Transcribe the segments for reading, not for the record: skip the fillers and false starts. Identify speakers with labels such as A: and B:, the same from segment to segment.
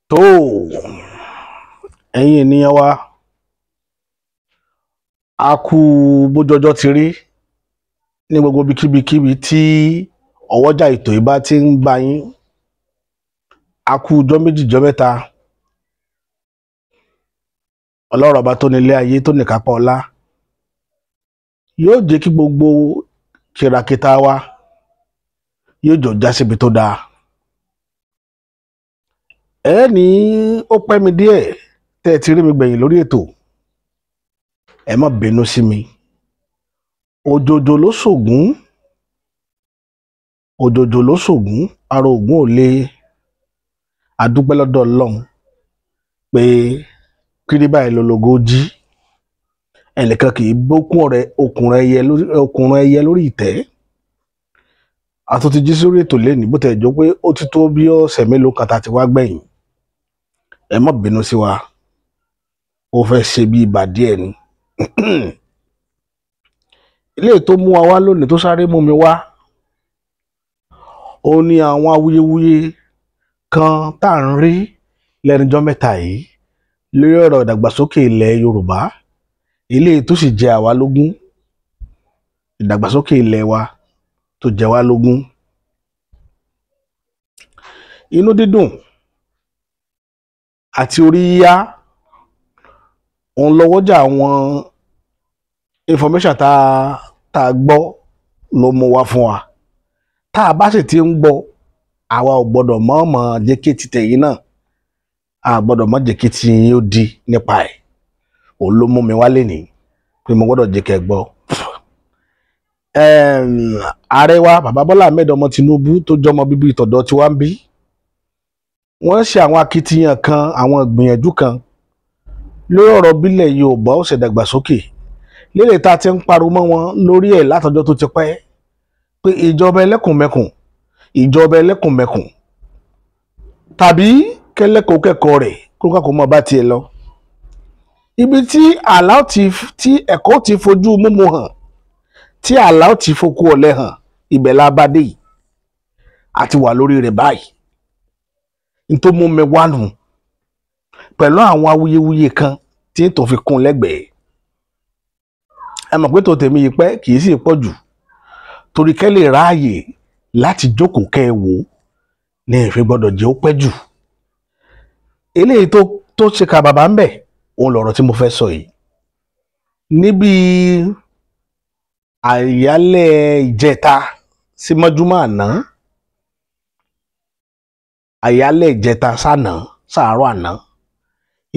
A: Tó ẹ̀yin ènìyàn wa, a kú bójọjọ́ ti rí ní gbogbo ibikíbikíbi tí ọwọ́jà ètò yìí bá ti ń bá yín. A kú ọjọ́ méjì, ọjọ́ mẹ́ta. Ọlọ́run ọba tó nílé ayé, tó níkápá ọlá, yóò jẹ́ kí gbogbo kìràkìtà wa yóò jọ já síbi tó dáa. Ẹ ní ó pẹ́ mi díẹ̀ tẹ́ ẹ ti rí mi gbẹ̀yìn lórí ètò, ẹ má bínú sí mi. Òjòjò ló ṣògùn, òjòjò ló ṣògùn, ara ògùn ò lè. Adúpẹ́ lọ́dọ̀ Ọlọ́run pé kiri báyìí lọ́lọ́gọ́ jí. Ẹnìkan kì í bókun ọ̀rẹ́ okùnrin ẹyẹ lórí ìtẹ́. Àtúntí jí sórí ètò lẹ́nìí, bó tẹ̀ jọ pé ó ti tó bí ọ̀sẹ̀ mélòó kan tá a ti wá gbẹ̀yìn. Ẹ má bínú sí wa, ó fẹ́ ṣe bí ibà díẹ̀ ni. Eléyìí tó mú wa wá lónìí, tó sáré mú mi wá, ó ní àwọn awuyewuye kan tá à ń rí lẹ́nujọ́ mẹ́ta yìí lórí ọ̀rọ̀ ìdàgbàsókè ilẹ̀ Yorùbá, eléyìí tó sì jẹ àwa lógún, ìdàgbàsókè ilẹ̀ wa tó jẹ wá lógún. Inú dídùn àti orí yíyá òun lọ́wọ́jà àwọn information tá a gbọ́ ló mú wá fún wa. Tá a bá sì ti ń gbọ́, àwa ò gbọ́dọ̀ mọ̀ọ́mọ̀ jẹ́ kí ti tẹ̀yìn náà, a gbọ́dọ̀ mọ̀ jẹ́ kí ti yín ó di nípa ẹ̀. Òun ló mú mi wá lénìí pé mo gbọ́dọ̀ jẹ́ kẹ́ ẹ gbọ́. Ààrẹ wa, bàbá Bọ́lá Ahmed ọmọ Tinubu, tó jọmọ bíbí ìtọ̀dọ̀ tí wá ń bí, wọ́n ṣe àwọn akitiyan kan, àwọn ìgbìyànjú kan lórí ọ̀rọ̀ bílẹ̀ Yorùbá ó ṣe dàgbàsókè lélẹ̀ tá a ti ń pariwo mọ́ wọn lórí ẹ̀ látọjọ́ tó ti pẹ́ pé ìjọba ẹlẹ́kùnmẹkùn, ìjọba ẹlẹ́kùnmẹkùn, tàbí kẹ́lẹ́kọ̀ọ́ kẹ́kọ̀ọ́ rẹ̀ kó kàkó mọ́ bá tiẹ̀ lọ. Ibi tí àlá ti tí ẹ̀kọ́ ti fojú múmu hàn, tí àlá ti fokú ọ̀lẹ hàn, ibẹ̀ la bá dé yìí, àti wà lórí rẹ̀ báyìí. N tó mú mi wá nù pẹ̀lú àwọn awuyewuye kan tí n tó fi kún lẹ́gbẹ̀ẹ́. Ẹ mọ̀ pé tó tèmi yìí pẹ́ kì í sì pọ̀ jù, torí kẹ́ lè ráàyè láti jókòó kẹ́ ẹ wò ó ní ìfi gbọ́dọ̀ jẹ́ ó pẹ́ jù. Eléyìí tó ṣe ka bàbá ń bẹ̀, òun lọ̀rọ̀ tí mo fẹ́ sọ yìí. Níbi àyálẹ̀ ìjẹta sí mọ́júmọ́ àná, àyálẹ̀ ìjẹta sànà sàárọ̀ àná,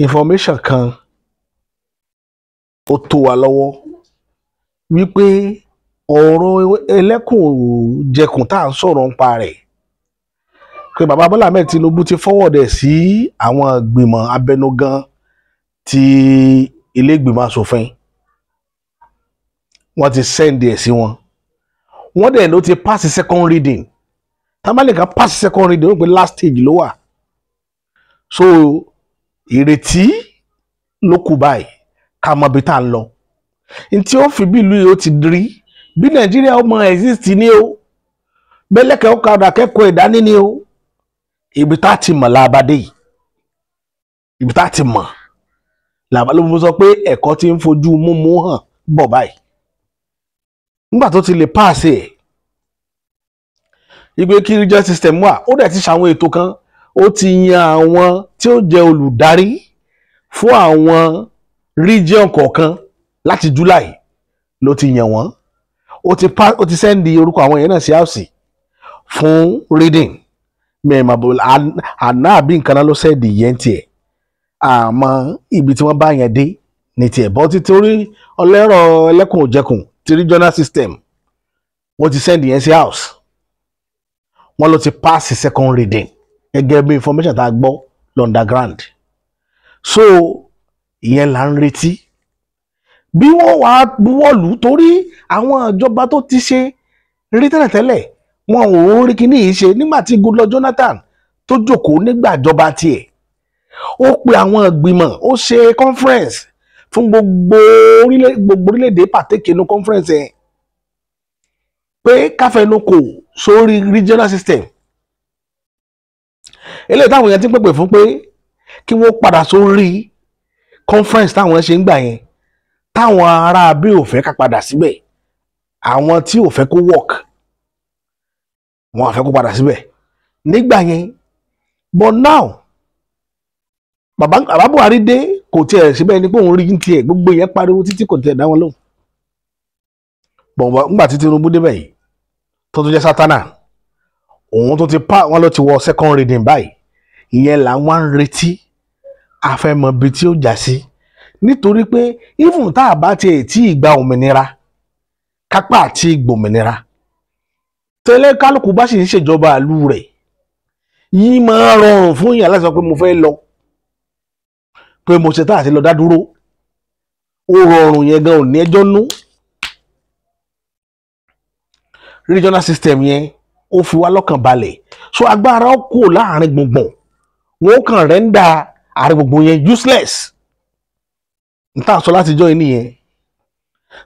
A: information kan ó tó wa lọ́wọ́ wípé ọ̀rọ̀ ẹlẹ́kùnjẹkùn tá à ń sọ̀rọ̀ nípa rẹ̀, pé bàbá Bọ́lá Ahmed Tinubu ti forward ẹ̀ sí àwọn ìgbìmọ̀ abẹnugan ti ilé ìgbìmọ̀ asòfin. Wọ́n ti send ẹ̀ sí wọn, wọ́n dẹ̀ ló ti pass second reading. Tábàlì kan pass second reading, ó pé last stage ló wà. So ìrètí ló kù báyìí ká mọ ibi tá à ń lọ, ntí ó fi bí ìlú yìí ó ti rí, bí Nàìjíríà ó mọ exist ní o, bẹ́lẹ́kẹ̀ ó kadà kẹ́kọ̀ọ́ ìdání ní o. Ibi tá a ti mọ̀ lábàdé yìí, ibi tá a ti mọ̀ làbá ló mú sọ pé ẹ̀kọ́ ti ń fojú múmú hàn bọ̀ báyìí. Nígbà tó ti lè pass ẹ̀ ìgbé kí region system wà, ó dẹ̀ ti ṣàwọn ètò kan, ó ti yan àwọn tí ó jẹ́ olùdarí fún àwọn region kọ̀ọ̀kan. Láti July ló ti yàn wọ́n. Ó ti send orúkọ àwọn yẹn náà sí house fún reading. Mẹ́ẹ̀mà bò àná àbí nǹkan náà ló send yẹn tiẹ̀, àmọ́ ibi tí wọ́n bá yẹn dé ní tiẹ̀ bọ́ títí orí ọlẹ́rọ̀ ẹlẹ́kùn òjẹkùn ti regional system, wọ́n ti send yẹn sí house, wọ́n ló ti pass second reading gẹ́gẹ́ bí information tá a gbọ́ underground. So ìyẹn là ń retí bí wọ́n wàá buwọ́lù, torí àwọn ìjọba tó ti ṣe rí tẹ́lẹ̀tẹ́lẹ̀, wọn ò rí kíní yìí ṣe. Nígbà tí Goodluck Jonathan tó jókòó nígbà ìjọba tiẹ̀, ó pe àwọn ìgbìmọ̀, ó ṣe conference fún gbogbo orílẹ̀-èdè pàtẹ́kì inú conference yẹn pé káfẹ́nukò sórí regional system. Eléyìí táwọn èèyàn ti ń pèpè fún pé Kí wọ́n padà sórí conference táwọn ṣe ń gbà yẹn, táwọn ará bí ò fẹ́ ká padà síbẹ̀, àwọn tí ò fẹ́ kó work, wọn ò fẹ́ kó padà síbẹ̀ nígbà yẹn. But now bàbá Buhari dé, kò tiẹ̀ síbẹ̀ ni pé òun rí tiẹ̀, gbogbo yẹn pariwo títí kò tiẹ̀ dá wọn lóhùn. Bọ̀wọ̀ ńgbà tí Tinubu débẹ̀ yìí tó tún jẹ́ sátánà, òun tó ti pa wọn ló ti wọ second reading báyìí. Ìyẹn là ń wá ń retí, àfẹ́mọ̀ ibi tí ó já sí, nítorí pé even tá a bá tiẹ̀ tí ì gba òmìnira, kápá àti gbòmìnira tẹ́lẹ̀, kálukú bá sì ń ṣèjọba ìlú rẹ̀ yìí, máa rọrùn fún yàn láti sọ pé mo fẹ́ lọ, pé mo ṣe tá àti lọ dá dúró. Ó rọrùn yẹn gan, ò ní ẹjọ́ nú. Regional system yẹn ó fi wá lọ́kàn balẹ̀, so agbára ó kù láàrin gbùngbùn, wọn kàn render àárín gbùngbùn yẹn useless. N tá a sọ láti jọ́ yìí nìyẹn.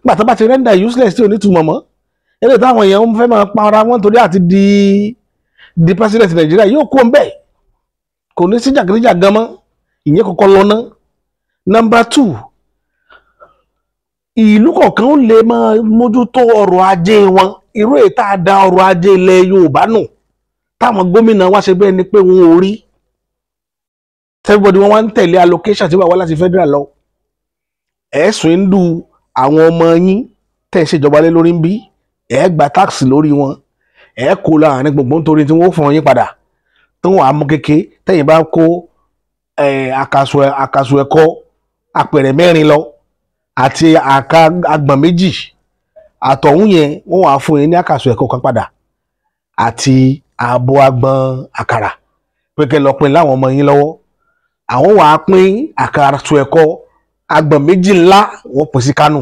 A: Nígbà tó bá ti render useless tí ò ní túmọ̀ mọ́, eléyìí táwọn èèyàn ń fẹ́ máa pa ara wọn torí àti di president Nàìjíríà yóò kó ń bẹ̀, kò ní sí jàgídíjàgan mọ́. Ìyẹn kọ́kọ́ lọ ná. Number two, ìlú kọ̀ọ̀kan ó lè máa mójútó ọrọ̀ ajé wọn. Irú èyí tá a da ọrọ̀ ajé ilẹ̀ Yorùbá nù, táwọn gómìnà wá ṣe bẹ́ẹ̀ ni pé wọn ò rí, everybody wọn wá ń tẹ̀lé allocation tí wà wá láti federal lọ. Ẹ̀sùn ń du àwọn ọmọ yín tẹ̀ ń ṣèjọba lé lórí ń bí, ẹ̀ gba tax lórí wọn, ẹ̀ kó láàrin gbogbo nítorí tí wọ́n fún yín padà tó wọ́n á mú kéke. Tẹ̀yìn bá kó àkàsù ẹ̀kọ́ apẹ̀rẹ̀ 4 lọ àti àka agbọ̀n 2 àtọ̀hún yẹn, wọ́n wàá fún yín ní àkàsù ẹ̀kọ́ kan padà àti ààbọ̀ agbọ̀n àkàrà pé kẹ́ lọ pín láwọn ọmọ yín lọ́wọ́. Àwọn wàá pín àkàsù ẹ̀kọ́ agbọ̀n 2 ńlá, wọ́n pín sí Kánò.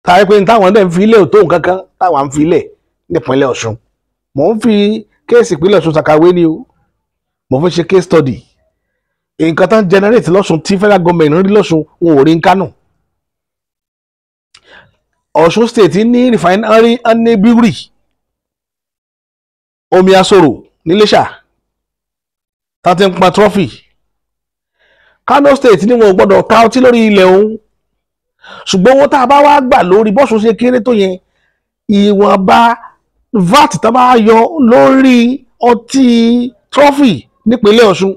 A: Táyé pé táwọn dẹ̀ ń fi ilé òtó nǹkan kan táwọn ń fi ilẹ̀ nípínlẹ̀ Ọ̀ṣun. Mò ń fi case ìpínlẹ̀ Ọ̀ṣun ṣàkàwé ni o, mo fi ṣe case study. Nǹkan tán generate lọ́ṣun tí federal government ń rí lọ́ṣun, wọn ò rí ń Kánò. Ọ̀ṣun state ní refinery, ní brewery, omi asoro níléṣà tá ti ń pa trophy. Kano state ní wọn ò gbọ́dọ̀ ta ọtí lórí ilẹ̀ òun, ṣùgbọ́n owó tá a bá wá gbà lórí bọ́sùn ṣe kéré tó yẹn, ìwọ̀nba VAT tá a bá yọ lórí ọtí trophy nípínlẹ̀ Ọ̀ṣun,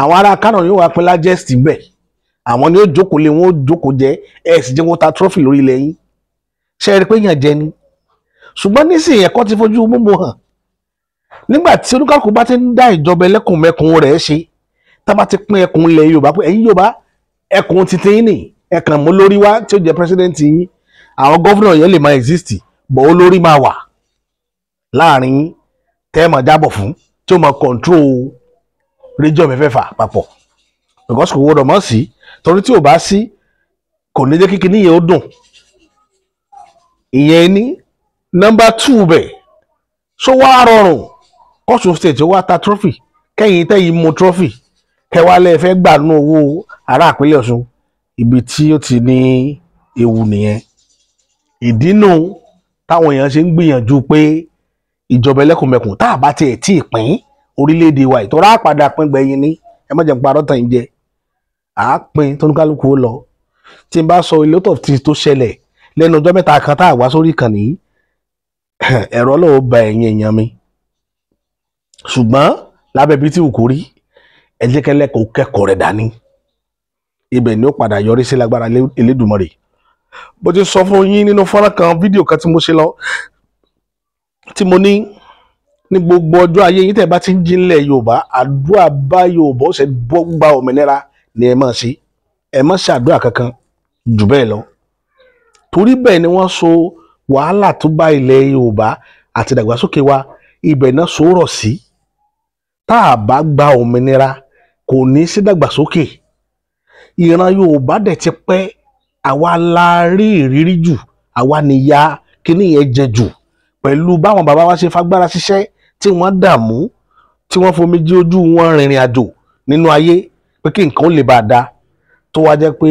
A: àwọn ará Kano yóò wá pín largest bẹ́ẹ̀. Àwọn ni ó jókòó lé wọn, ó jókòó jẹ ẹ sì jẹ́ wọn ta trophy lórí ilẹ̀ yín. Ṣe é rí pé yàn jẹ ni? Ṣùgbọ́n nísìnyí ẹ̀kọ́ ti fojú mímu hàn. Nígbà tí oníkàkùn bá ti ń dá ìjọba ẹlẹ́kùnmẹ́kùn rẹ̀ ṣe, tá bá ti pín ẹkùn ilẹ̀ Yorùbá pé ẹ̀yin Yorùbá, ẹkùn titi yín nì, ẹkàn mú lórí wá tí ó jẹ́ president yín, àwọn governor yẹn lè máa exist, bọ̀ olórí máa wà láàrin yín tẹ́ ẹ máa jábọ̀ fún, tí ó máa control region mẹ́fẹ̀ẹ̀fà papọ̀, because kò gbọdọ̀ mọ́ sí, torí tí ò bá sí kò ní jẹ́ kíkiní yẹn ó dùn. Ìyẹn ní number two bẹ̀. So wá rọrùn kọ́sùn state wá ta trophy, kẹ́yìn tẹ́yìn mú trophy, kẹwàá lẹ́ fẹ́ gbà nú owó ará ìpínlẹ̀ Ọ̀ṣun? Ibi tí ó ti ní ewu nìyẹn. Ìdínú táwọn èèyàn ṣe ń gbìyànjú pé ìjọba ẹlẹ́kùnmẹ̀kùn, tá a bá tiẹ̀ tí ì pín orílẹ̀-èdè wa, ìtọ́ra àpàdà pín gbẹ̀yìn ní. Ẹ má jẹ́ n parọ́ tàn yín jẹ, à á pín tóníkálukú ó lọ. Tí n bá sọ a lot of things tó ṣẹlẹ̀ lẹ́nu ọjọ́ mẹ́ta kan tá a wá sórí ìkànnì yìí, ẹ̀rọ ọlọ́wọ́ ba ẹ̀yìn èèyàn mi. Ṣùgbọ́n lábẹ́ bí tí ò kò rí, ẹ jẹ́ kẹ́lẹ́kọ̀ọ́ kẹ́kọ̀ọ́ rẹ̀ dání, ibẹ̀ ni ó padà yọrí sí lágbára Elédùmarè. Bó ti sọ fún yín nínú fọ́nrán kan, fídíò kan tí mo ṣe lọ, tí mo ní ní gbogbo ọjọ́ ayé yín, tẹ́ bá ti ń jí nílẹ̀ Yorùbá, àdúrà bá Yorùbá ó ṣe bọ́ gba òmìnira ni ẹ máa ṣe. Ẹ má ṣe àdúrà kankan jù bẹ́ẹ̀ lọ, torí bẹ́ẹ̀ ni wọ́n so wàhálà tó bá ilẹ̀ Yorùbá àti ìdàgbàsókè wa, ibẹ̀ náà sọ̀rọ̀ sí. Tá a bá gba òmìnira, kò ní sí dàgbàsókè. Ìran Yorùbá dẹ̀ ti pẹ́, àwa la rí ìrírí jù, àwa nìyà kíní yẹn jẹ jù, pẹ̀lú báwọn bàbá wa ṣe fagbára ṣiṣẹ́, tí wọ́n dààmú, tí wọ́n fomi jí ojú wọn rìnrìn àjò nínú ayé pé kí nǹkan ó lè bá a da, tó wá jẹ́ pé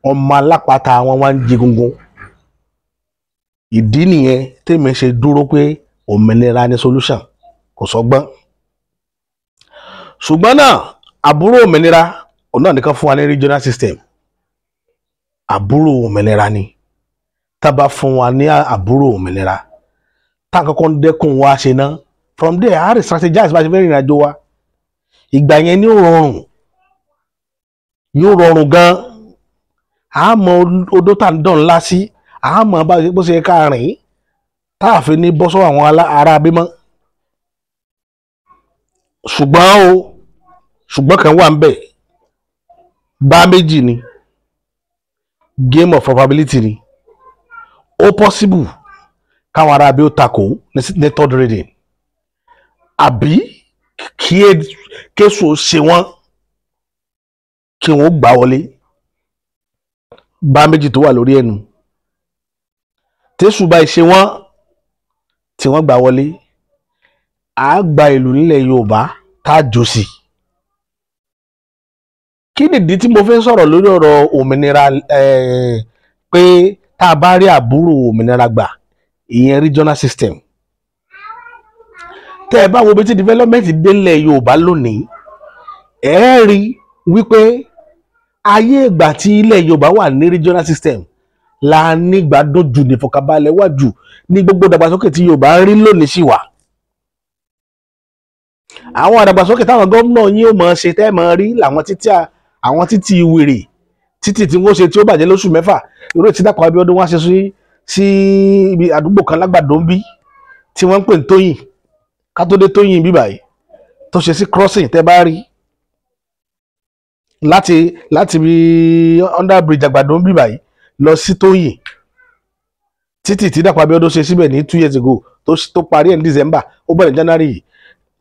A: ọmọ alápatà wọn wá ń jí gungun. Ìdí nìyẹn tèmi ṣe dúró pé òmìnira ni solution, kò sọgbọ́n. Ṣùgbọ́n náà, àbúrò òmìnira òun náà nìkan fún wa ní regional system. Àbúrò òmìnira ni. Tá a bá fún wa ní àbúrò òmìnira, tá a kọ́kọ́ ń dẹ́kun wa ṣe ná, from there a rí strategize bá a ṣe fẹ́ rìnrìn àjò wa. Ìgbà yẹn ni ó rọrùn, yóò rọrùn gan. A mọ odó tá à ń dán ńlá sí, a mọ bó ṣe ká rìn tá a fi ní bọ́ sọ́wọ́ àwọn ará bímọ. Ṣùgbọ́n o, ṣùgbọ́n kan wà ń bẹ̀, bá méjì ni, game of probability ni. Ó possible káwọn ará bí ó takò ní third reading, àbí kí kéṣù ó ṣe wọ́n kí wọ́n gbà wọlé. Bá méjì tó wà lórí ẹnu, tẹ́sù bá ṣe wọ́n tí wọ́n gbà wọlé, à gba ìlú nílẹ̀ Yorùbá tá a jò sí. Kí nìdí tí mo fi ń sọ̀rọ̀ lórí ọ̀rọ̀ òmìnira pé tá a bá rí àbúrò òmìnira gbà, ìyẹn regional system? Tẹ́ ẹ bá wo bí tí development dé nílẹ̀ Yorùbá lónìí, ẹ rí wípé ayé ìgbà tí ilẹ̀ Yorùbá wà ní regional system la ní gbádùn jù, ní ìfọ̀kànbalẹ̀ wà jù, ní gbogbo ìdàgbàsókè tí Yorùbá ń rí lónìí sì wà. Àwọn ìdàgbàsókè táwọn gómìnà yín ò mọ̀ ṣe tẹ́ ẹ mọ̀ rí làwọn títí, àwọn títí wèrè, títì tí wọ́n ṣe tí ó bàjẹ́ lóṣù 6. Irú ètí Dàpọ̀ Abíọ́dún wá ṣe sí ibi àdúgbò kan lágbàdo ń bí tí wọ́n ń pè ní Tóyìn, kátódé Tóyìn bí báyìí tó ṣe sí crossing, tẹ́ bá rí láti bí under bridge àgbàdo ń bí báyìí lọ sí Tóyìn, títì tí Dàpọ̀ Abíọ́dún ṣe síbẹ̀ ní 2 years ago, tó parí ẹ̀ ní December, ó bẹ̀rẹ̀ January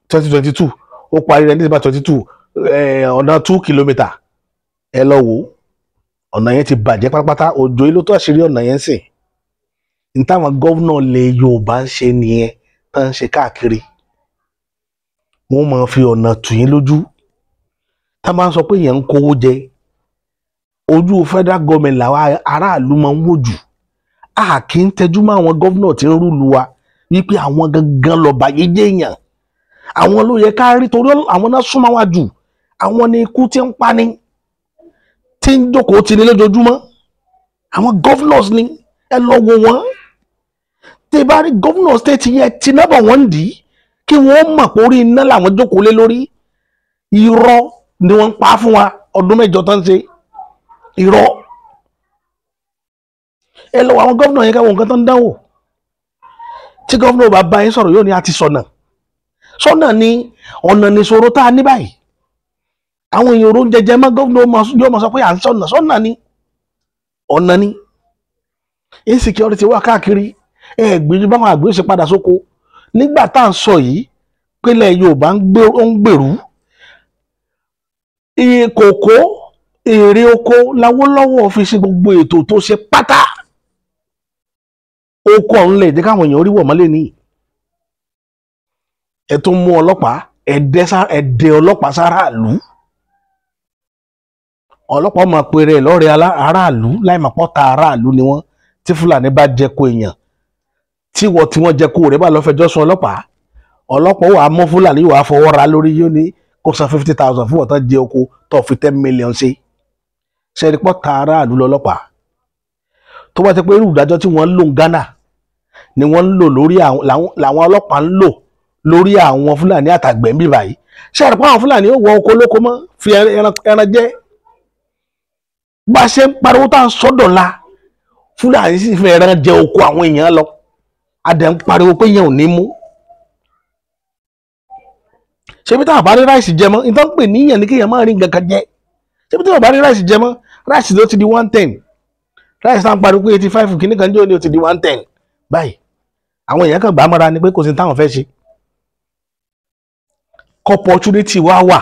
A: 2022, ó parí rẹ̀ ní December 22, ọ̀nà 2 kilometre. Ẹ lọ wò ó, ọ̀nà yẹn ti bàjẹ́ pátápátá. Òjò yìí ló tó àṣírí ọ̀nà yẹn sìn. Ní táwọn gómìnà ilẹ̀ Yorùbá ń ṣe nìyẹn tá ń ṣe káàkiri. Wọ́n máa fi ọ̀nà tù yín lójú. Tá máa ń sọ pé èèyàn ń kówó jẹ, ojú federal government làwọn aráàlú máa ń wò jù. A kì í tẹjú mọ́ àwọn gómìnà tí ń rúlu wa wípé àwọn gangan lọ́ba yéjé èèyàn. Àwọn ló yẹ ká rí, torí àwọn náà súnmọ́ wa jù. Àwọn ni ikú tí ń pani, tí ń jókòó ti ní lójoojúmọ́. Àwọn governors ni, ẹ lọ wo wọn. Tí bá rí governor state yẹn tí náà bọ̀ wọ́n ń dì í, kí wọ́n mọ̀ pé orí iná làwọn jókòó lé lórí. Irọ́ ni wọ́n ń pa fún wa ọdún 8 tó ń ṣe irọ́. Ẹ lọ wo àwọn governor yẹn, káwọn nǹkan tó ń dánwò. Tí governor bá bá yín sọ̀rọ̀, yóò ní a ti sọ̀nà. Sọ̀nà ni ọ̀nà nìṣòro tá a ní báyìí. Àwọn èèyàn oró ń jẹjẹ mọ́. Gómìnà yóò máa sọ pé à ń sọ̀nà. Sọ̀nà ni ọ̀nà ni. Insecurity wà káàkiri. Ẹ gbìyànjú báwọn àgbẹ̀ ṣe padà sóko nígbà tá à ń sọ yìí pélé Yorùbá ń gbèrú. Kòkó èrè oko l'Awólọ́wọ̀ fi ṣe gbogbo ètò tó ṣe pátá. Oko ọ̀hún lè jẹ́ káwọn èèyàn orí wọ̀ mọ́lẹ̀ ní. Ẹ tún mú ọlọ́pàá, ẹ̀dẹ ọlọ́pàá sáráàlú. Ọlọ́pàá máa pèrè lọ́rẹ̀ aráàlú láì máa pọ́ta aráàlú ni wọ́n. Tí Fúlàní bá jẹko èèyàn, tí wọ́n tí wọ́n jẹko rẹ̀ bá lọ fẹjọ́ sùn ọlọ́pàá, ọlọ́pàá wàá mú Fúlàní, wàá fọwọ́ ra lórí, yóò ní kó san 50,000 fún ọ̀tán jẹ oko tó fi 10 million ṣe. Ṣẹ́ni pọ́ta aráàlú lọ́lọ́pàá? Tó bá ti pé irú ìdájọ́ tí wọ́n ń lò ní Ghana ni wọ́n ń lò lórí àwọn làwọn ọlọ́pàá ń lò lórí àwọn Fúlàní àtàgbẹ̀ ń bí báyìí, ṣé àrùn àwọn Fúlàní ó wọ oko lóko mọ́ fi ẹran jẹ́? Bá a ṣe ń pariwo tá à ń sọ́dọ̀ la, Fúlàní sì fi ẹran jẹ oko àwọn èèyàn lọ. A dẹ̀ ń pariwo pé yẹn ò ní mú. Ṣebí táwọn bá rí rice jẹ mọ́, ìtàn pè níyàn ní kéèyàn máa rí nǹkan kan jẹ. Ṣebí táwọn bá rí rice jẹ mọ́, rice ló ti di 110. Rice tá à ń pariwo pé 85 kìíní kan jẹ́ òní, ó ti di 110 báyìí. Àwọn èèyàn kan gbà á mọ́ra ni pé kò sí táwọn fẹ́ ṣe. Opportunity wá wà,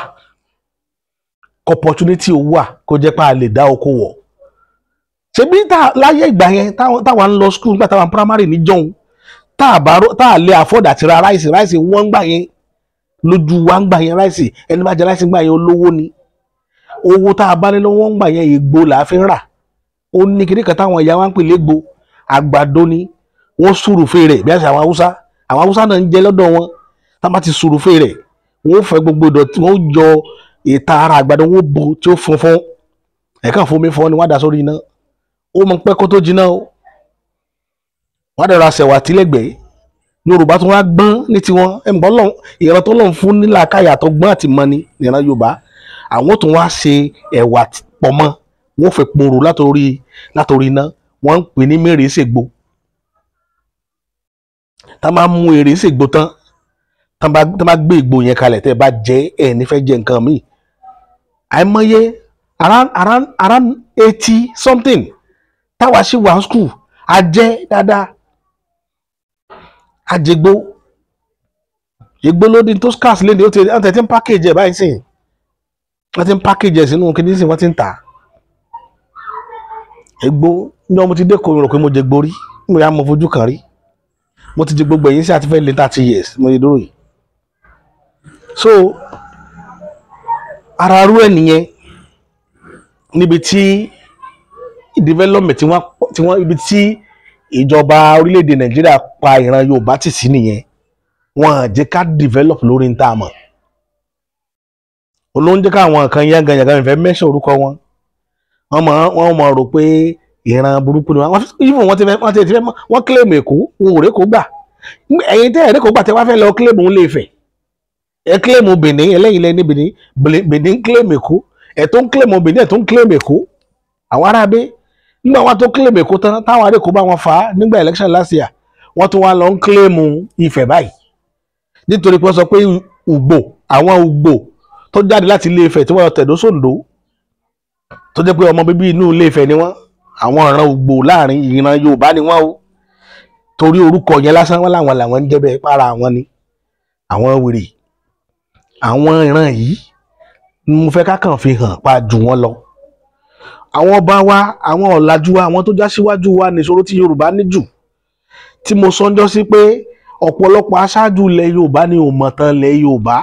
A: opportunity wà kó jẹ́ pé a lè dá oko wọ̀. Ṣebí tá láyé ìgbà yẹn táwa ń lọ school, nígbà táwa ń primary níjọ́un, tá a bá tá a lè afford àti ra rice, rice wọ́n gbà yẹn lójú wa ń gbà yẹn. Rice, ẹni bá jẹ rice gbà yẹn, olówó ni. Owó tá a bá ní lọ́wọ́ ń gbà yẹn, ègbò là á fi ń rà. Ó ní kíní kan táwọn ìyá wa ń pè légbò, àgbàdo ni. Wọ́n sùrùfè rẹ̀ bí àṣà àwọn Haúsá. Àwọn Haúsá náà ń jẹ lọ́dọ̀ wọn. Tá a bá ti sùrùfè rẹ̀ Wọ́n fẹ́ gbogbo ìdọ̀tí, wọ́n yọ ìta ara àgbàdo, wọ́n bo tí ó funfun, ẹ̀ka fomi fọ́ ni wọ́n á dà sórí iná. Ó mọ pẹ́ kó tó jiná o. Wọ́n á dẹ̀ ra sẹ̀wà tílẹ̀gbẹ̀ẹ́. Yorùbá tó wá gbọ́n ní tiwọn, ẹ̀ ń bọ́ lọ́n ìran tó lọ́n fún nílà káyà tó gbọ́n àti mọ́ni ìran Yorùbá. Àwọn tó wá ṣe ẹ̀wà pọ̀ mọ́, wọ́n fẹ́ pòrò látòrí iná, wọ́n ń pè ní mèrè ṣègbò. Tá máa mú èrè ṣègbò tán, tá bá gbé ìgbò yẹn kalẹ̀, tẹ́ ẹ bá jẹ ẹ ní fẹ́ jẹ nǹkan míì. Àìmọye around 80 something táwa ṣì wà school, a jẹ dáadáa, àjẹgbó ìgbó lódì tó scarce lé ní. Ó ti wọ́n ti ń package ẹ̀ báyìí sìn, wọ́n ti ń package ẹ̀ sínú kíní sìn, wọ́n ti ń tà egbò ní. Ọmọ ti dé kò rò pé mo jẹ gborí, mo yà mo fojú kan rí. Mo ti jẹ gbogbo ẹ̀yìn sí àti fẹ́ lé 30 years mo ti dúró yìí. So ara rú ẹ̀ nìyẹn, níbi tí development tí wọ́n ibi tí ìjọba orílẹ̀-èdè Nàìjíríà pa ìran Yorùbá tì sí nìyẹn. Wọn à jẹ́ ká develop lórí ní tá a mọ̀. Olóńjẹ́ káwọn kan yánganyàngan ìfẹ́ mẹ́sàn orúkọ wọn, wọ́n mọ̀ rò pé ìran burúkú ni wọ́n. Even wọ́n ti fẹ́ wọ́n claim Èkó, wọn ò rékòó gbà. Ẹ̀yin tẹ́ ẹ̀rẹ́kòó gbà, tẹ́ wá fẹ́ lọ claim òun lè fẹ̀, ẹ claim Benin, ẹlẹ́yin lẹ́ni Benin. Benin claim Èkó, ẹ̀ tó ń claim Benin, ẹ̀ tó ń claim Èkó. Àwọn aráabé nígbà wọn tó claim Èkó tán, táwọn ará Èkó bá wọn fà á nígbà election last year, wọ́n tún wá lọ ń claim Ifẹ̀ báyìí, nítorí pé wọ́n sọ pé Ùgbò, àwọn Ùgbò tó jáde láti Ilé Ifẹ̀ tí wọ́n lọ tẹ̀dó sóńdó, tó jẹ́ pé ọmọ bíbí inú Ilé Ifẹ̀ ni wọ́n, àwọn ìran Ùgbò láàrin ìran Yorùbá ni wọ́n o. Torí orúkọ yẹn lásán, wọn làwọn làwọn ń jẹ́ bẹ́ẹ̀, para àwọn ni àwọn wèrè. Àwọn ìran yìí ni mo fẹ́ ká kàn fi hàn pa jù wọ́n lọ. Àwọn ọba wa, àwọn ọ̀làjú wa, àwọn tó já síwájú wa, nìṣòro tí Yorùbá ní jù, tí mo sọ ń jọ sí pé ọ̀pọ̀lọpọ̀ aṣáájú ilẹ̀ Yorùbá ni ò mọ̀tàn ilẹ̀ Yorùbá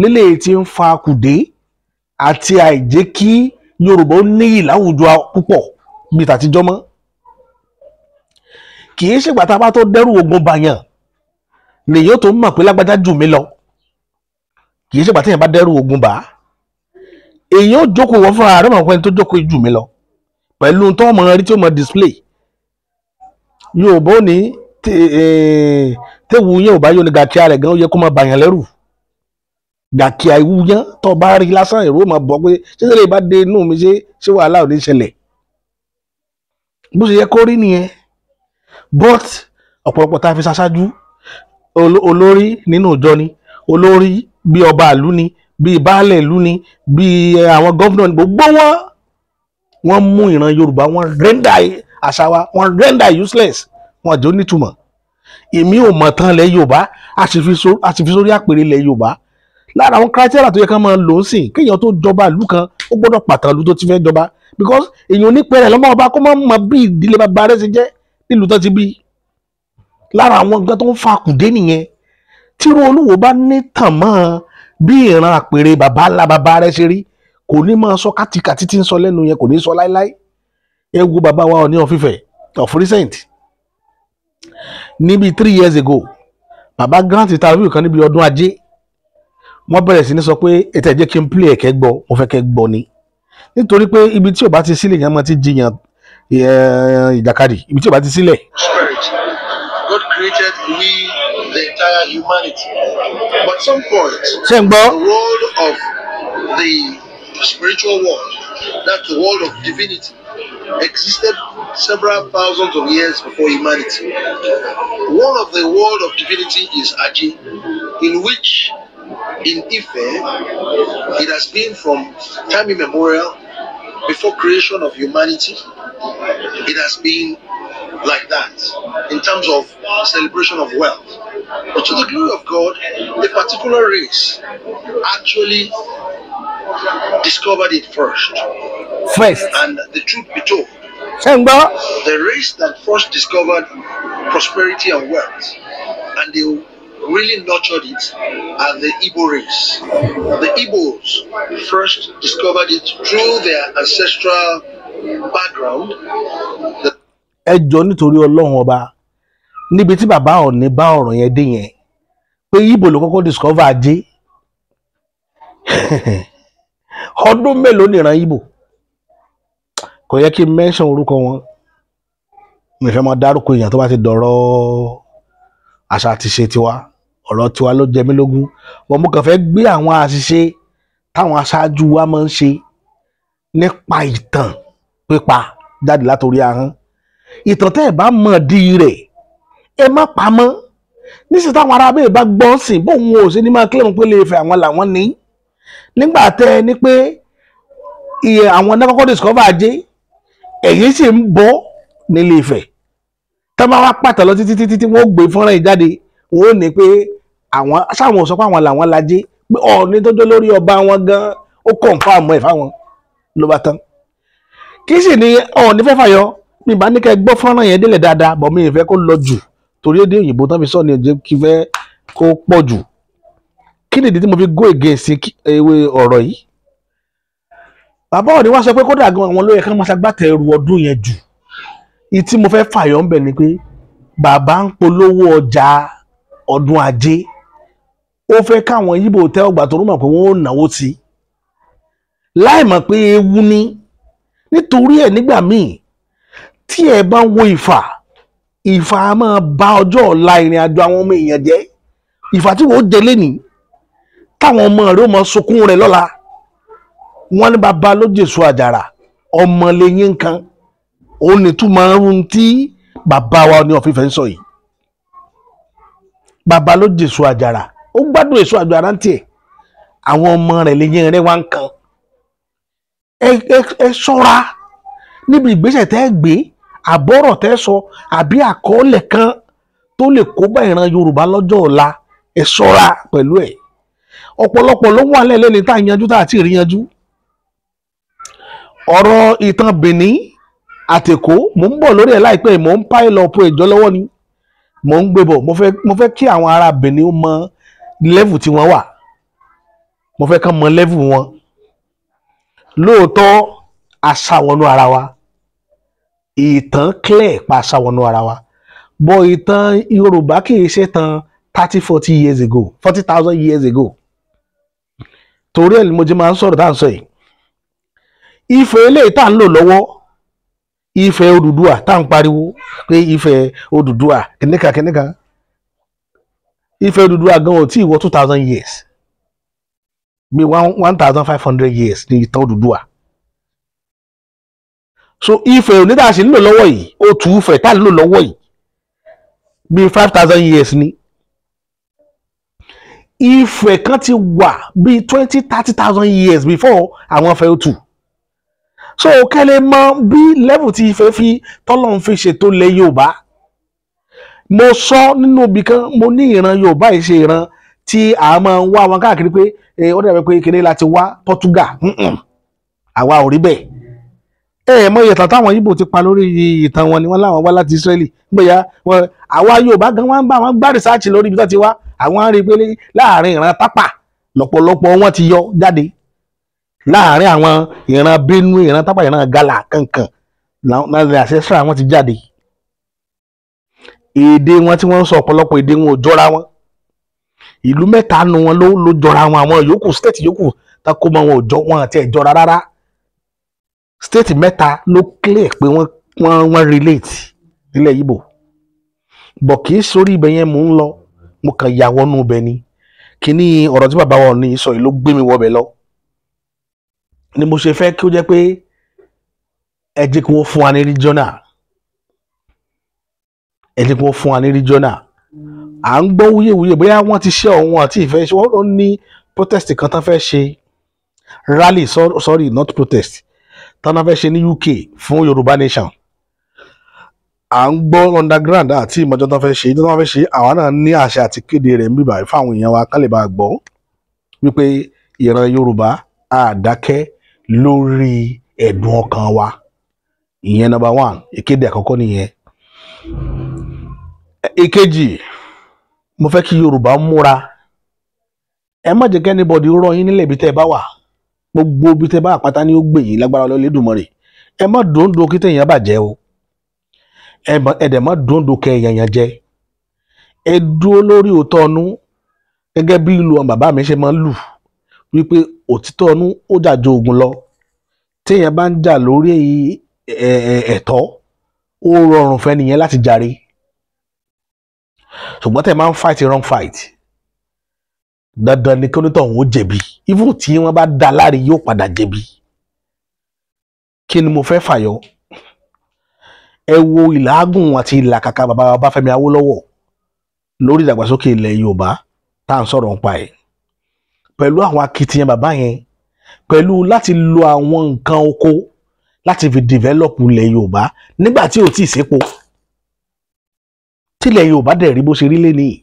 A: lélẹ̀, tí ń fa kùdé àti àìjẹ́ kí Yorùbá ó níyì láwùjọ púpọ̀ bíi tàtijọ́ mọ́. Kì í ṣègbà tá a bá tó dẹ́rù ogun bàyàn lèyìn ó tó mọ̀ pé lágbájá jù mí lọ. Kì í ṣègbà téèyàn bá dẹ́rù ogun bá èyàn, ó jókòó wọ́n fúnra rẹ̀ mọ̀ pé ẹni tó jókòó jù mí lọ pẹ̀lú tó mọ̀ rí tí ó mọ̀ display. Yorùbá ò ní téwu yẹn ò bá yóò ní gàkíà rẹ̀ gan, ó yẹ kó máa bàyàn lẹ́rù. Gàkíà ìwú yẹn tó bá rí lásán, èrò máa bọ̀ pé ṣé ṣẹlẹ̀ bá dé inú mi, ṣé wàhálà ò ní ṣẹlẹ̀? Bó ṣe yẹ kó rí nìyẹn. But ọ̀pọ̀lọpọ̀ tá a fi ṣaṣáájú, olórí nínú ìjọ ni, olórí bí ọba ìlú ni, bí baálẹ̀ ìlú ni, bí àwọn governor ni, gbogbo wọn, wọ́n mú ìran Yorùbá, wọ́n render àṣà wa, wọ́n render useless, wọ́n jẹ́ onítùmọ̀. Èmi ò mọ̀ tán ilẹ̀ Yorùbá, a sì fi sórí àpèrè ilẹ̀ Yorùbá. Lára àwọn criteria tó yẹ ká máa lò ó sìn, kéèyàn tó jọba ìlú kan, ó gbọ́dọ̀ pàtàkì ìlú tó ti fẹ́ jọba, because èèyàn onípẹ̀rẹ̀ lọ́mọ ọba kó má mọ bí ìdílé bàbá rẹ̀ ṣe jẹ́ nílùú tó ti bí. Lára àwọn nǹkan tó ń fa kùdé nìyẹn. Tírú olúwo bá ní tàn mọ́ bí ìran àpèrè bàbá ńlá bàbá rẹ̀ ṣe rí, kò ní máa sọ kátìkàtì tí ń sọ lẹ́nu yẹn, kò ní sọ láéláé. Ẹ wo bàbá wa Ọọ̀ni of Ifẹ̀ of recent, níbi 3 years ago, bàbá grant interview kan níbi ọdún ajé. Wọ́n bẹ̀rẹ̀ sí ní sọ pé ètò ẹ̀jẹ̀ kí n play ẹ̀kẹ́ gbọ́, mo fẹ́ kẹ́ gbọ́ ni, nítorí pé ibi tí ò bá ti sílẹ̀ yẹn máa ti jiyàn ìjàkadì, ibi tí ò bá ti sílẹ̀.
B: Prosperity. God created we, the entire humanity. But at some point,
A: Ṣé ń gbọ́?
B: the world of the spiritual world, that's the world of divinity, existed several thousands of years before humanity. One of the world of divinity is Aje, in which in Ife, it has been from time immemorial, before creation of humanity, it has been like that in terms of celebration of wealth. But to the glory of God, a particular race actually discovered it first.
A: First.
B: And the truth be told,
A: Ṣé ń gbọ́?
B: the race that first discovered prosperity and wealth, and they really nurtured it, are the Igbo race. The Igbos first discovered it through their ancestral background. The
A: Ẹ jọ, nítorí Ọlọ́run ọba, níbi tí bàbá Ọọ̀ni bá ọ̀rọ̀ yẹn dé yẹn, pé Ìgbò ló kọ́kọ́ discover ajé. Ọdún mélòó nìran Ìgbò? Kò yẹ kí n mention orúkọ wọn, mi fẹ́ máa dárúkọ èèyàn tó bá ti dọ̀rọ̀ àṣà àti ṣe tiwa. Ọ̀rọ̀ tiwa ló jẹ mí lógún wọn. Mo kàn fẹ́ gbé àwọn àṣìṣe táwọn aṣáájú wa máa ń ṣe nípa ìtàn pípa jáde látòrí ahọ́n. Ìtàn tẹ́ ẹ̀ bá mọ̀ di rẹ̀, ẹ má pamọ́. Níṣẹ́ táwọn ará bẹ́ẹ̀ bá gbọ́n sìn bóun ò ṣe ní máa kílẹ̀ pé lè fẹ́ àwọn làwọn ní nígbà tẹ́ ẹ ní pé iye àwọn náà kọ́kọ́ discover ajé, ẹ̀yìn sì ń bọ́ nílé Ifẹ̀. Tẹ́ bá wá pàtàkì lọ títí títí tí wọ́n gbé fọ́nrán yìí jáde, wọ́n ò ní pé àwọn sáwọn sọ pé àwọn làwọn lajé, pé Ọọ̀ni tó jó lórí ọba wọn gan ó confirm ẹ̀ fáwọn, ló bá tán. Kí sì ni Ọọ̀ni fẹ́ fàyọ? Mi bá ní kẹ́ gbọ́ fọ́nrán yẹn délẹ̀ dáadáa bọ̀, mi ì fẹ́ kó lọ jù torí èdè òyìnbó tán fi sọ ni òjò kí fẹ́ kó pọ̀ jù. Kí nìdí tí mo fi go against ewé ọ̀rọ̀ yìí? Bàbá Ọọ̀ni wá sọ pé kódà gan àwọn ló yẹ ká máa ṣagbátẹrù ọdún yẹn jù. Ìtí mo fẹ́ fàyọ ń bẹ̀ ni pé bàbá ń polówó ọjà ọdún ajé, ó fẹ́ káwọn Yíbò tẹ́ ọgbà tó rúmọ̀ pé wọ́n ò náwó sí i láì mọ̀ pé ewu ni. Nítorí ẹ̀ nígbà míì tí ẹ bá ń wo ìfà, ìfà á máa ba ọjọ́ ọ̀la ìrìn àjò àwọn ọmọ èèyàn jẹ́. Ìfà tí wọ́n jẹ lénìí táwọn ọmọ rẹ̀ ó máa sunkún rẹ̀ lọ́la. Wọ́n ní bàbá ló jèso àjàrà, ọmọ lẹ́yìn nǹkan. Òun ní túmọ̀ ohun tí bàbá wa ní ọ̀fífẹ́ ń sọ yìí. Bàbá ló jèso àjàrà, ó gbádùn èso àjàrà ń tiẹ̀, àwọn ọmọ rẹ̀ lẹ́yìn rẹ̀ wá ń kan. Ẹ ṣọ́ra níbi ìgbésẹ̀ tẹ́ gbé, àbọ̀rọ̀ tẹ́ sọ, àbí àkọọ́lẹ̀ kan tó lè kó bá ìran Yorùbá lọ́jọ́ ọ̀la. Ẹ ṣọ́ra pẹ̀lú ẹ̀. Ọ̀pọ̀lọpọ̀ ló wà lẹ́lẹ́ni tá a yanjú tá a ti rí yanjú. Ọ̀rọ̀ ìtàn Benin àtẹ̀kọ́ mò ń bọ̀ lórí ẹ̀ láìpẹ́. Mò ń pile up ìjọ lọ́wọ́ ni mò ń gbé bọ̀. Mo fẹ́ kí àwọn ará Benin ó mọ level tí wọ́n wà. Mo fẹ́ kán mọ level wọn. Lóòótọ́ aṣàwọnú ara wa, ìtàn clear pa aṣàwọnú ara wa bọ̀. Ìtàn Yorùbá kì í ṣe tàn 30, 40 years ago, 40,000 years ago. Torí ẹ̀ ni mo ti máa ń sọ̀rọ̀ tá à ń sọ yìí. Ifẹ̀ eléyìí tá à ń lò lọ́wọ́, Ifẹ̀ Odùduwà tá à ń pariwo pé Ifẹ̀ Odùduwà kìnìkan kìnìkan, Ifẹ̀ Odùduwà gan ò tí ì wọ 2,000 years, bí 1,500 years ní ìtàn Odùduwà. So Ifẹ̀ onídàásí ń lò lọ́wọ́ yìí, ó tù ú fẹ̀ tá à ń lò lọ́wọ́ yìí, bí 5,000 years ni. Ifẹ̀ kan ti wà bíi 20, 30,000 years before àwọn Ifẹ̀ Òtù. So kẹ́lẹ́ mọ bí level tí Ifẹ̀ fi tọ́lọ́run fi ṣètò ilẹ̀ Yorùbá. Mo sọ nínú ibì kan, mo ní ìran Yorùbá yìí ṣe ìran tí a máa ń wá wọn káàkiri pé ó dàbí pé kéde láti wá Portugal. Àwa ò rí bẹ́ẹ̀. Ẹ ẹ mọ ìyàtọ̀ táwọn Ìgbò ti pa lórí ìtàn wọn ni wọ́n láwọn wá láti Israeli gbéya wọn. Àwa Yorùbá gan wọn bá wọn gbá research lórí ibi tó ti wá. Àwọn á rí i pé láàrin ìran Tápà lọ́pọ̀lọpọ̀ wọn ti yọ jáde, láàrin àwọn ìran Benue, ìran Tápà, ìran Gala kankan láàrin ancestral wọn ti jáde. Èdè wọn tí wọ́n ń sọ, ọ̀pọ̀lọpọ̀ èdè wọn ò jọra wọn. Ìlú mẹ́ta nu wọn ló jọra wọn. Àwọn yòókù, state yòókù tá kó mọ wọn ò jọ wọn àti ẹ̀ jọra rárá. State mẹ́ta ló clear pé wọ́n relate nílẹ̀ Ìgbò bọ̀. Kì í sórí ibẹ̀ yẹn mò ń lọ, mo kàn yà wọnú ibẹ̀ ni. Kíní ọ̀rọ̀ tí bàbá wa ní sọ yìí ló gbé mi wọbẹ̀ lọ ni mo ṣe fẹ́ kí ó jẹ́ pé ẹ jẹ́ kí wọ́n fún wa ní regional, ẹ jẹ́ kí wọ́n fún wa ní regional. À ń gbọ́ wúyèwúyè bóyá wọ́n ti ṣe ọ̀hún àti ìfẹ́ ṣe. Wọ́n ní protest kan tán fẹ́ ṣe, rally, sorry, not protest, tán fẹ́ ṣe ní UK fún Yorùbá nation. À ń gbọ́ underground àti ìmọ̀jọ́ tán fẹ́ ṣe tán fẹ́ ṣe. Àwa náà ní àṣẹ àti kéde rẹ̀ ń bíbà fáwọn èèyàn wa kán lè bá a gbọ́ wípé ìran Yorùbá á dákẹ́ lórí ẹ̀dùn ọkàn wa. Ìyẹn number one, ìkéde àkọ́kọ́ nìyẹn. Ìkejì, mo fẹ́ kí Yorùbá múra. Ẹ má jẹ́ kí anybody rọ yín nílẹ̀ ibi tẹ́ ẹ bá wà. Gbogbo ibi tẹ́ ẹ bá wà pátá ni ó gbè yín lágbára Olódùmarè. Ẹ má dòńdó kí tẹ̀yìn bàjẹ́ o, ẹ dẹ̀ má dòńdó kẹ́ ẹ̀yàn jẹ. Ẹ dúró lórí òótọ́ ọnú gẹ́gẹ́ bí ìlú àwọn bàbá mi ṣe máa ń lù. Wípé òtítọ́ ọnú ó jà ju ogun lọ. Téèyàn bá ń jà lórí ẹ̀tọ́, ó rọrùn fẹ́ nìyẹn láti jàre. Ṣùgbọ́n tẹ̀ máa ń fight wrong fight, dandan ni kí onítọ̀hún ó jẹ̀bi. Even tí wọ́n bá dá láre, yóò padà jẹ̀bi. Kí ni mo fẹ́ fàyọ? Ẹ wo ìlàágùn àti ìlàkàkà bàbá Ọbáfẹ́mi Awólọ́wọ̀ lórí ìdàgbàsókè ilẹ̀ Yorùbá tá à ń sọ̀rọ̀ nípa ẹ̀, pẹ̀lú àwọn akitiyan bàbá yẹn, pẹ̀lú láti lo àwọn nǹkan oko láti fi develop ilẹ̀ Yorùbá nígbà tí ò tí ì sépo, tílẹ̀ Yorùbá dẹ̀ rí bó ṣe rí lénìí.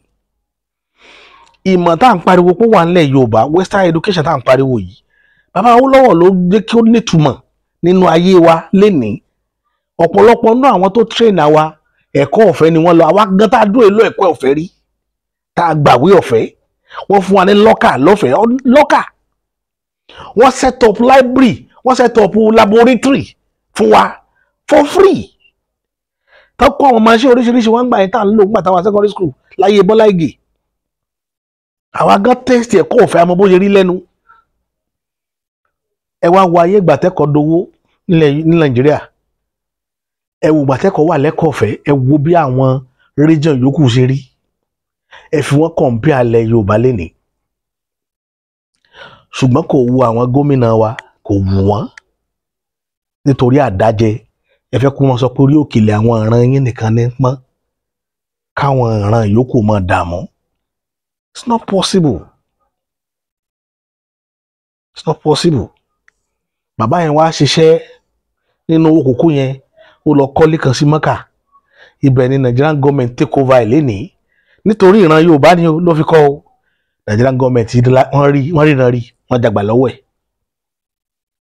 A: Ìmọ̀ tá à ń pariwo pé wà nílẹ̀ Yorùbá, western education tá à ń pariwo yìí, bàbá Awólọ́wọ̀ ló jẹ́ kí ó nítumọ̀ nínú ayé wa lénìí. Ọ̀pọ̀lọpọ̀ náà àwọn tó train àwa, ẹ̀kọ́ ọ̀fẹ́ ni wọ́n lọ. Àwa gan tá a dúró èlò ẹ̀kọ́ ọ̀fẹ́ rí, tá a gbàwé ọ̀fẹ́, wọ́n fún wa ní locker lọ́fẹ̀ẹ́, locker. Wọ́n set up library, wọ́n set up laboratory fún wa for free, tó kọ́ àwọn machine oríṣiríṣi. Wọ́n gbà yẹn tá à ń lò nígbà táwa secondary school láyé Bọ́lá Ìgè. Àwa gan taste ẹ̀kọ́ ọ̀fẹ́, àmọ́ bó ṣe rí lẹ́nu. Ẹ wá wo ayé ìgbà tẹ́kọ̀ọ́ dowó nílẹ̀ ní Nàìjíríà. Ẹ wo ìgbà tẹ́kọ̀ọ́ wà lẹ́kọ̀ọ́ ọ̀fẹ́. Ẹ wo bí àwọn region yòókù ṣe rí, ẹ fi wọ́n compare alẹ́ Yorùbá lénìí. Ṣùgbọ́n kò wu àwọn gómìnà wa, kò wù wọ́n nítorí àdájẹ. Ẹ fẹ́ kó wọn sọ pé orí òkèlè àwọn ìran yín nìkan ní pọ́n, káwọn ìran yòókù máa dààmú. It's not possible, it's not possible. Bàbá yẹn wá ṣiṣẹ́ nínú owó kòkó yẹn, ó lọ kọ́lé kan sí Mọ́kà. Ibẹ̀ ni Nigerian government take over ẹ̀ lénìí. Nítorí ìran Yorùbá ni ló fi kọ́ o. Nigerian government, wọ́n rí, wọ́n ríran rí, wọ́n jàgbà lọ́wọ́ ẹ̀.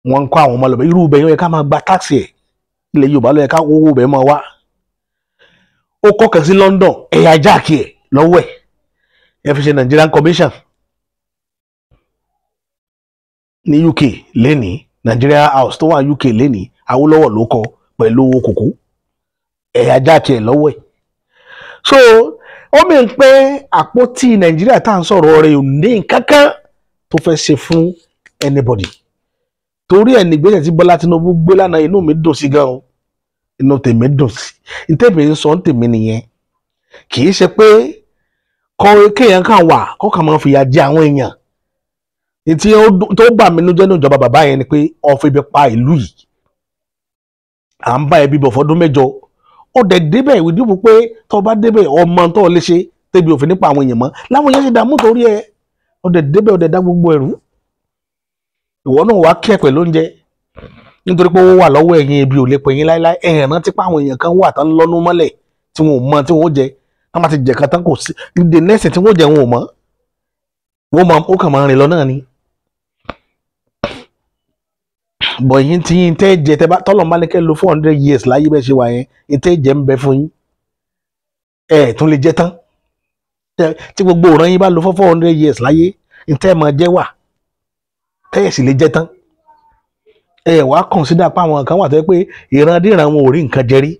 A: Wọ́n ń kọ́ àwọn ọmọ lọ́bẹ̀. Irú ibẹ̀ yẹn yẹ ká máa gba tax ẹ̀. Ilẹ̀ Yorùbá ló yẹ ká owó ibẹ̀ máa wá. Ó kọ́ kan sí London, ẹ̀yà jáàkì ẹ̀ lọ́wọ́ ẹ̀, ẹ fi ṣe Nigerian Commission ní UK lénìí. Nigeria House tó wà UK lénìí, Awólọ́wọ̀ ló kọ́ pẹ̀lú owó kòkó, ẹ̀yà jáàkì ẹ̀ lọ́wọ́ ẹ̀. So ó mì ń pé àpótí Nàìjíríà tá à ń sọ̀rọ̀ rẹ̀ ò ní nǹkan kan tó fẹ́ ṣe fún anybody. Torí ẹ̀ nígbésẹ̀ tí Bọ́lá Tinubu gbé lánàá, inú mi dùn sí gan o, inú tèmi dùn sí. Ntẹ̀mí ń sọ ntèmi nìyẹn. Kì í ṣe pé kọ́ kéèyàn kan wà kọ́ kàn máa fìyà jẹ àwọn èèyàn. Tí tó bà mí nínú jẹ́ ní ìjọba bàbá yẹn ni pé ó fi ibi pa ìlú yìí. À ń bá ẹbí bọ̀ fọdún 8, ó dẹ̀ débẹ̀ ìdìbò pé tó bá débẹ̀, ọmọ tó lè ṣe tẹ́bi òfin nípa àwọn èèyàn mọ́ láwọn èèyàn ṣe dààmú torí ẹ. Ó dẹ̀ débẹ̀, ó dẹ̀ dá gbogbo ẹ̀rú. Ìwọ náà wàá kí ẹ pẹ̀lú oúnjẹ nítorí pé owó wà lọ́wọ́ ẹ̀yin. Ebi ò lè pè yín láéláé. Ẹ̀yìn rántí pé àwọn èèyàn kan wà tán lọ́nú mọ́lẹ̀ tí wọn ò mọ tí wọn ó jẹ. Tán bá ti jẹ kan tán, kò sí the next thing tí wọn ó jẹ, wọn ò mọ̀. Wọ́n mọ ó kàn máa rìn lọ náà ni. Bọ̀ yín tí yín tẹ́ jẹ, tẹ́ bá tọ́lọ̀ bá ní kẹ́ lo 400 years láyé, bẹ́ẹ̀ ṣe wà yẹn, yín tẹ́ jẹ ń bẹ fún yín, ẹ̀ tún lè jẹ tán. Tí gbogbo òràn yín bá lo 400 years láyé, yín tẹ́ máa jẹ wà tẹ́ ẹ̀ sì lè jẹ tán. Ẹ wàá consider pé àwọn kan wà tó yẹ pé ìrandíran wọn ò rí nǹkan jẹ rí,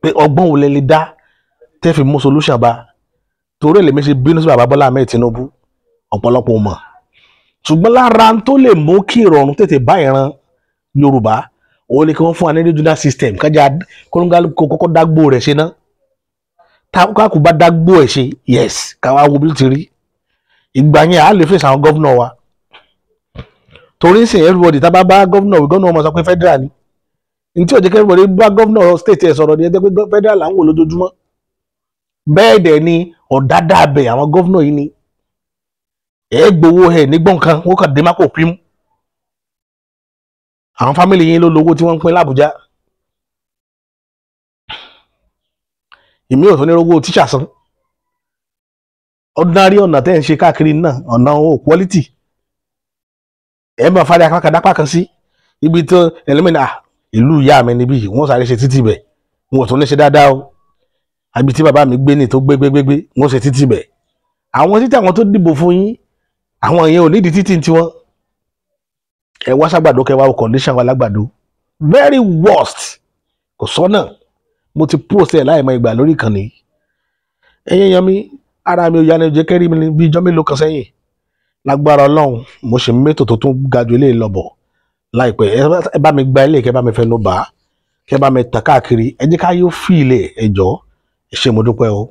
A: pé ọgbọ́n wo lẹ lè dá tẹ́ fi mú solution bá. Torí ẹ̀ lèmi ṣe bínú sí bàbá Bọ́lá Ahmed Tinubu. Ọ̀pọ̀lọpọ̀ mọ̀, ṣùgbọ́n lára tó lè mú kí ìrọ̀rùn tètè bá ìran Yorùbá, òun ni kí wọ́n fún wa ní regional system, kájà kó kọ́kọ́ dágbó rẹ̀ ṣe ná. Káàkó bá dágbó ẹ̀ ṣe, yes, káwá wo bí ó ti rí. Ìgbà yẹn à lè fèsì àwọn governor wa. Torí ń sìn, everybody tá bá bá governor wí, governor wọn sọ pé federal ni. N tí ò jẹ́ kí everybody bá governor state ẹ̀ sọ̀rọ̀ ni ẹ jẹ́ pé federal là ń wò lójoojúmọ́. Bẹ́ẹ̀ dẹ̀ ni ọ̀dádá abẹ àwọn governor yìí ni. Ẹ gbowó ẹ nígbọ̀n kan, wọ́n kàn dé má kò pín. Àwọn family yín ló lówó tí wọ́n ń pín l'Àbújá. Èmi ò tún ní rówó tíṣà san. Ordinary ọ̀nà tẹ́ ń ṣe káàkiri náà, ọ̀nà ò quality. Ẹ máa fárí apá kan dápá kan sí ibi tó ẹlẹ́mìnà. Ìlú ìyá mi níbí, wọ́n sáré ṣe títì bẹ̀, wọn ò tún ní ṣe dáadáa o. Àbí tí bàbá mi gbé ní tó gbé gbé gbé gbé, wọ́n ṣe títì bẹ̀. Àwọn títì, àwọn tó dìbò fún yín, àwọn yẹn ò nídìí títì tiwọn. Ẹ wá ságbàdo, kẹwàá o, condition wa lágbàdo very worst, kò sọ́nà. Mo ti post ẹ̀ láìmọ̀ ìgbà lórí ìkànnì. Ẹ̀yin èèyàn mi. Ara mi ò yá ni jẹ́ kẹ́rí mi bí ijọ́ mélòó kan sẹ́yìn. Lágbára Ọlọ́run, mo ṣe mẹ́tò tó tún ga ju eléyìí lọ bọ̀ láìpẹ́. Ẹ bá mi gba eléyìí, kẹ́ bá mi fẹnu bà á, kẹ́ bá mi tàn káàkiri. Ẹ jẹ́ ká yóò fi ilé ẹ jọ̀ọ́. Ẹ ṣé, mo dúpẹ́ o.